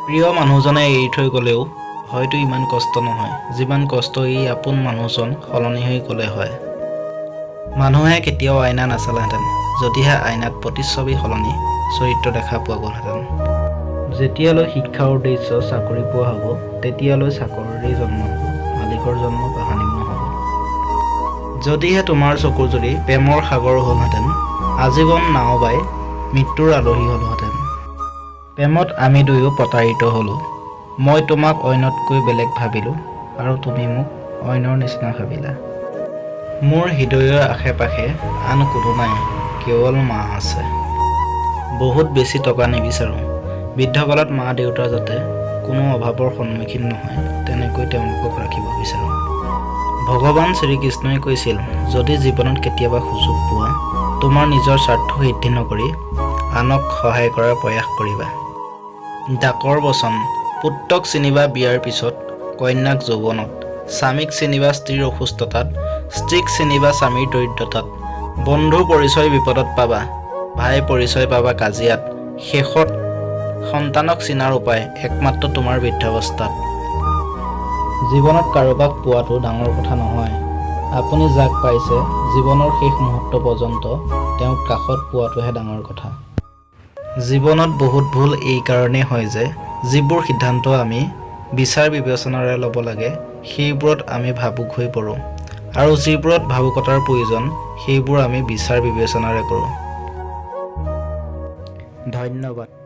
প্ৰিয় মানুহজনে এৰি থৈ গ'লেও হয়তো ইমান কষ্ট নহয়, যিমান কষ্ট এই আপোন মানুহজন সলনি হৈ গ'লে হয়। মানুহে কেতিয়াও আইনা নাচালেহেঁতেন, যদিহে আইনাত প্ৰতিচ্ছবি সলনি চৰিত্ৰ দেখা পোৱা গ'লহেঁতেন। যেতিয়ালৈ শিক্ষাৰ উদ্দেশ্য চাকৰি পোৱা হ'ব, তেতিয়ালৈ চাকৰৰেই জন্ম হ'ব, মালিকৰ জন্ম কাহানিও নহ'ব। যদিহে তোমাৰ চকুযুৰি প্ৰেমৰ সাগৰ হ'লহেঁতেন, আজীৱন নাও বাই মৃত্যুৰ আলহী হ'লোহেঁতেন। প্ৰেমত আমি দুয়ো প্ৰতাৰিত হ'লোঁ। মই তোমাক অইনতকৈ বেলেগ ভাবিলোঁ আৰু তুমি মোক অইনৰ নিচিনা ভাবিলা। মোৰ হৃদয়ৰ আশে পাশে আন কোনো নাই, কেৱল মা আছে। বহুত বেছি টকা নিবিচাৰোঁ। বৃদ্ধকালত মা দেউতা যাতে কোনো অভাৱৰ সন্মুখীন নহয়, তেনেকৈ তেওঁলোকক ৰাখিব বিচাৰোঁ। ভগৱান শ্ৰীকৃষ্ণই কৈছিল, যদি জীৱনত কেতিয়াবা সুযোগ পোৱা, তোমাৰ নিজৰ স্বাৰ্থ সিদ্ধি নকৰি আনক সহায় কৰাৰ প্ৰয়াস কৰিবা। ডাকৰ বচন: পুত্ৰক চিনিবা বিয়াৰ পিছত, কন্যাক যৌৱনত, স্বামীক চিনিবা স্ত্ৰীৰ অসুস্থতাত, স্ত্ৰীক চিনিবা স্বামীৰ দৰিদ্ৰতাত, বন্ধুৰ পৰিচয় বিপদত পাবা, ভাই পৰিচয় পাবা কাজিয়াত, শেষত সন্তানক চিনাৰ উপায় একমাত্ৰ তোমাৰ বৃদ্ধাৱস্থাত। জীৱনত কাৰোবাক পোৱাটো ডাঙৰ কথা নহয়, আপুনি যাক পাইছে, জীৱনৰ শেষ মুহূৰ্ত পৰ্যন্ত তেওঁক কাষত পোৱাটোহে ডাঙৰ কথা। জীৱনত বহুত ভুল এইকাৰণেই হয় যে যিবোৰ সিদ্ধান্ত আমি বিচাৰ বিবেচনাৰে ল'ব লাগে, সেইবোৰত আমি ভাবুক হৈ পৰোঁ আৰু যিবোৰত ভাবুকতাৰ প্ৰয়োজন, সেইবোৰ আমি বিচাৰ বিবেচনাৰে কৰোঁ। ধন্যবাদ।